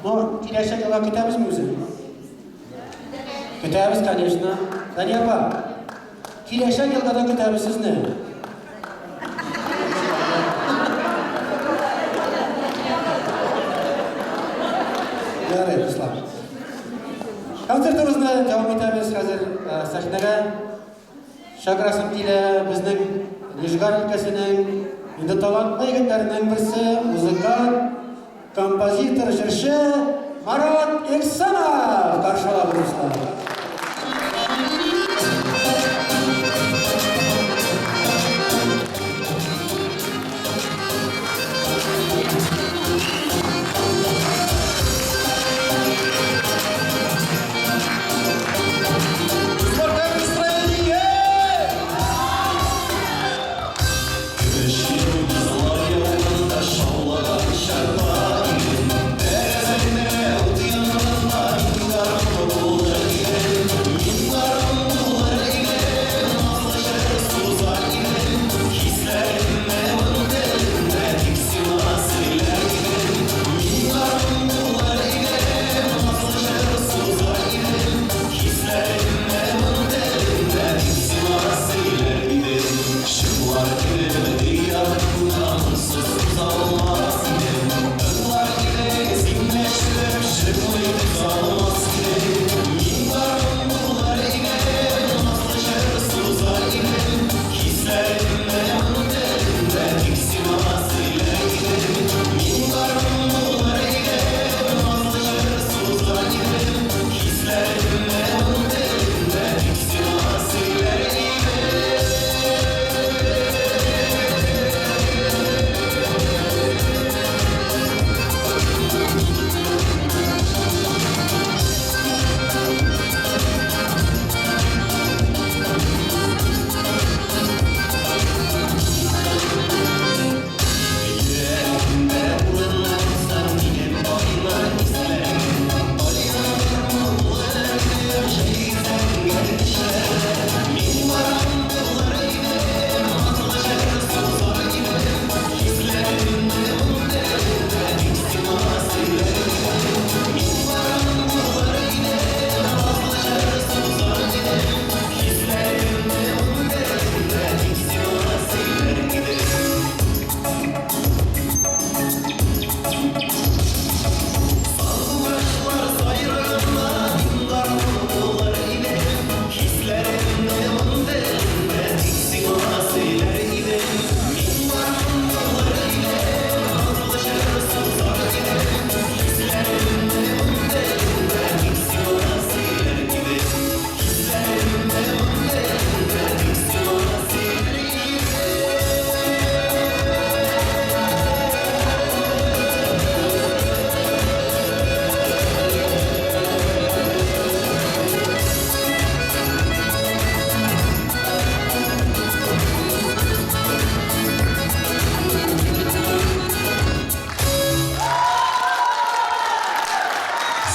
Ну, киләчәк елга көтәбезме үзе? Көтәбез, конечно. Дания апа, киләчәк елда да көтәбез сезне. Ярый, дуслар. Концертыбызны дәвам итәбез хәзер сәхнәгә. Чакырасым килә безнең Нижгар өлкәсенең инде талантлы егетләренең берсе, музыкант, композитор, җырчы Марат Ихсанов! Каршы алабыз, дуслар!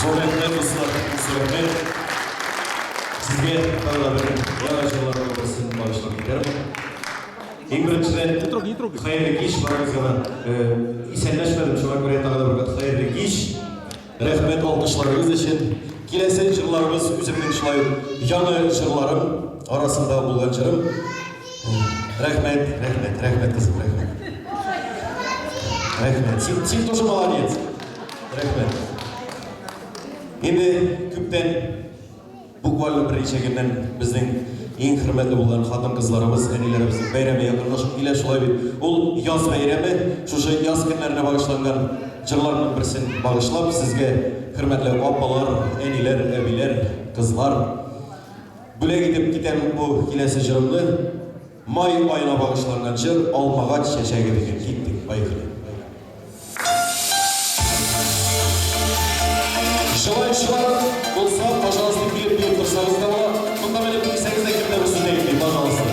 Зур рәхмәт, дуслар, зур рәхмәт. Сезгә тагы да бер яңа җырларның берсен багышлап китәрмен. Иң беренчедән, хәерле кич барыгызга да. Исәнләшмәдем, шуңа күрә тагы да бер кат хәерле кич. Рәхмәт алкышларыгыз өчен. Киләсе җырларыбыз үземнең шулай ук яңа җырларым арасында булган җырым. Рәхмәт, рәхмәт, рәхмәт, кызым, рәхмәт. Рәхмәт. Син, син тоже молодец. Рәхмәт. Инде күптән, буквально берничә көннән безнең иң хөрмәтле булган хатын-кызларыбыз, әниләребезнең бәйрәме якынлашып килә, шулай бит. Ул яз бәйрәме, шушы яз көннәренә багышланган җырларның берсен багышлап, сезгә, хөрмәтле апалар, әниләр, әбиләр, кызлар, бүләк итеп китәм бу киләсе җырымны. Май аена багышланган җыр Алмагач чәчәге дигән. Киттек, поехали. Желающийлар булса, пожалуйста, килеп биеп торсагыз да була. Монда менеп биесәгез дә кем дә бер сүз әйтми, пожалуйста.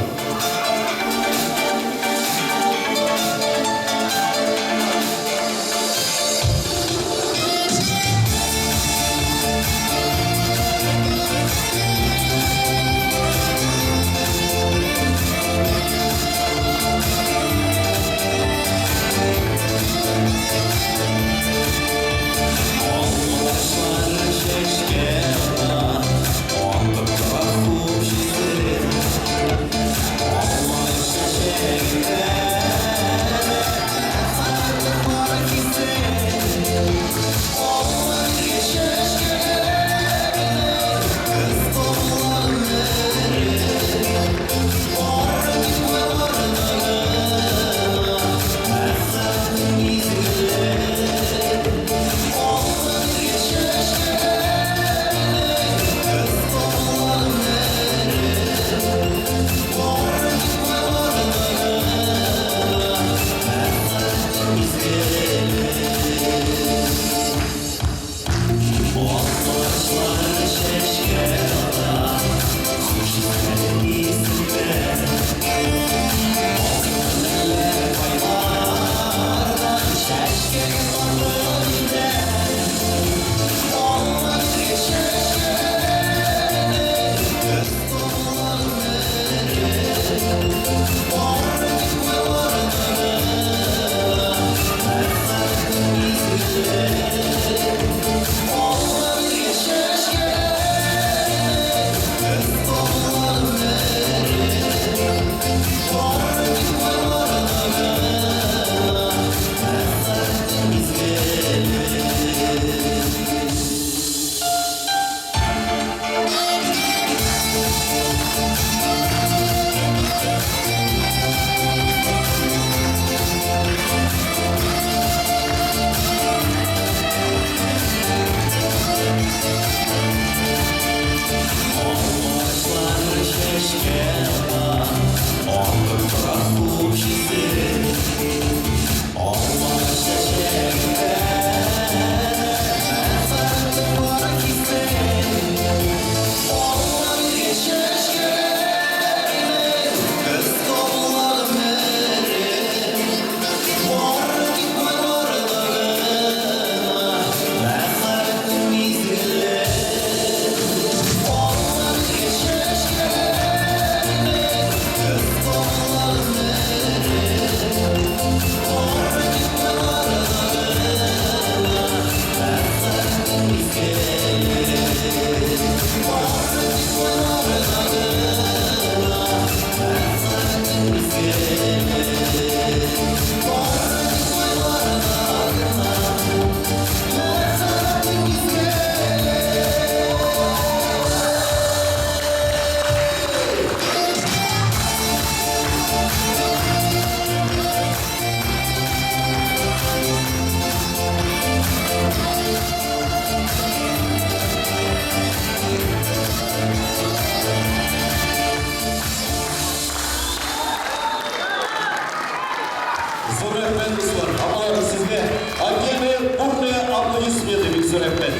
Зур рәхмәт, дуслар. Апалар, сезгә отдельные бурные аплодисменты. Бик зур рәхмәт.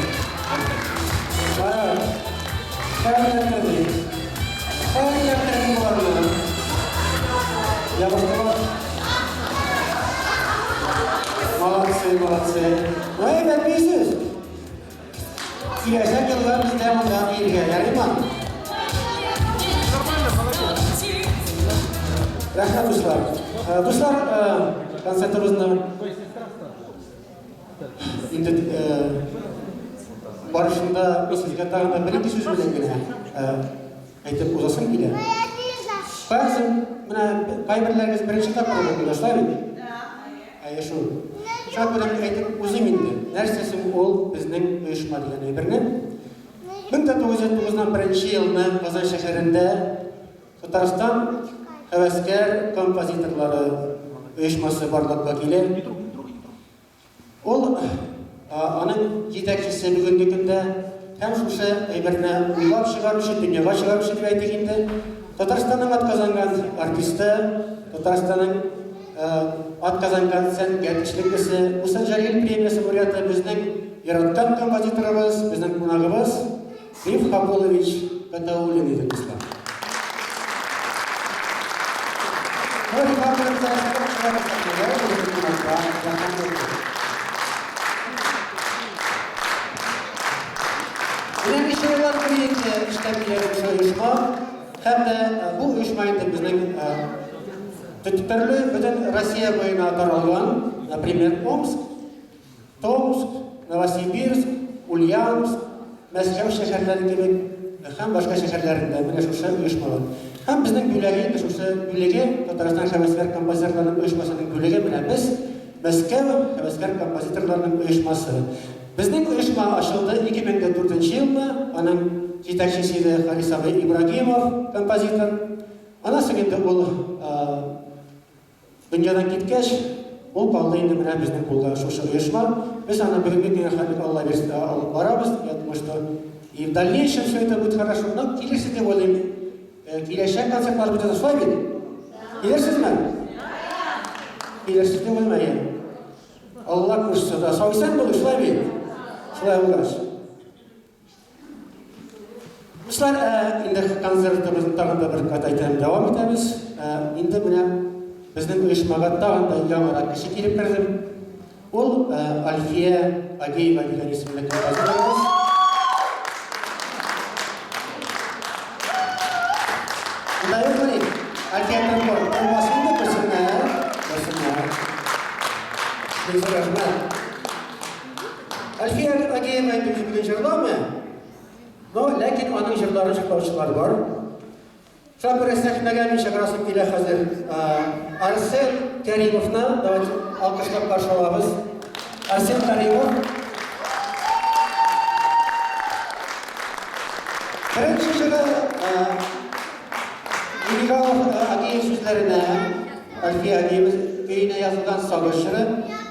Кара, кая эләктерде? Кая эләктерде боларны? Ябыштылар. Молодцы, молодцы. Ну, әйбәт бийсез. Киләчәк елга бездә монда биергә, ярыймы? Рәхмәт, дуслар. Дуслар, концертыбызны инде барышында мин сезгә тагын да бер-ике сүз белән генә әйтеп узасым килә. Бәгъзе менә кайберләрегез беренче тапкыр монда, шулай бит? Әйе шул. Шуңа күрә мин әйтеп узыйм инде. Нәрсә соң ул безнең оешма дигән әйберне. 1991 елны Казан шәһәрендә Татарстан һәвәскәр композиторлары оешмасы барлыкка килә. Ул аның җитәкчесе бүгенге көндә һәм шушы әйберне уйлап чыгаручы, дөньяга чыгаручы дип әйтик инде, Татарстанның атказанган артисты, Татарстанның атказанган сәнгать эшлеклесе, Муса Җәлил премиясе лауреаты, безнең яраткан композиторыбыз, безнең кунагыбыз Риф Хабулович Гатауллин иде, дуслар. Риф Хабулович Менә ничә еллар буе инде эшләп килә шушы оешма. Һәм дә бу оешма инде безнең төрле бөтен Россия буена таралган, например, Омск, Томск, Новосибирск, Ульяновск, Мәскәү шәһәрләре кебек һәм башка шәһәрләрендә менә шушы оешмалар. Һәм безнең бүләге инде шушы бүлеге, Татарстан һәвәскәр композиторларының оешмасының бүлеге менә без, Мәскәү һәвәскәр композиторларының оешмасы. Безнең оешма ачылды 2004 нче елны, аның җитәкчесе иде Харис абый Ибрагимов, композитор. Аннан соң инде ул Дөньядан киткәч, ул калды инде менә безнең кулда шушы оешма. Без аны бүгенге көнгә хәтлек Алла бирсә алып барабыз. Я думаю, что и в дальнейшем все это будет хорошо. Но килерсез дип уйлыйм. Киләчәк концертлар будет шулай бит? Килерсезме? Килерсез дип уйлыйм, әйе. Алла кушса да, сау-исән булыйк, шулай бит? Шулай булгач. Дуслар, инде концертыбызны тагын да бер кат әйтәм, дәвам итәбез. Инде менә безнең оешмага тагын да яңарак кеше килеп керде. Ул Альфия Агеева дигән исемле композиторыбыз. Монда юкмыни? Альфия Тыркор, булмасын инде, күрсеннәр, күрсеннәр. Бик зур рәхмәт. Әлфия Агеева инде үзе бүген җырламый, но ләкин аның җырларын җырлаучылар бар. Шуңа күрә сәхнәгә мин чакырасым килә хәзер Арсен Кәримовны, давайте алкышлап каршы алабыз. Арсен Кәримов. Беренче җыры Минигалов Агеев сүзләренә Әлфия әбиебез көенә язылган Сагыш җыры,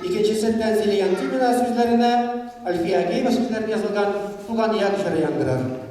икенчесе Тәнзилә Янтимина сүзләренә Әлфия Агеева сүзләренә язылган Туган як җыры яңгырар.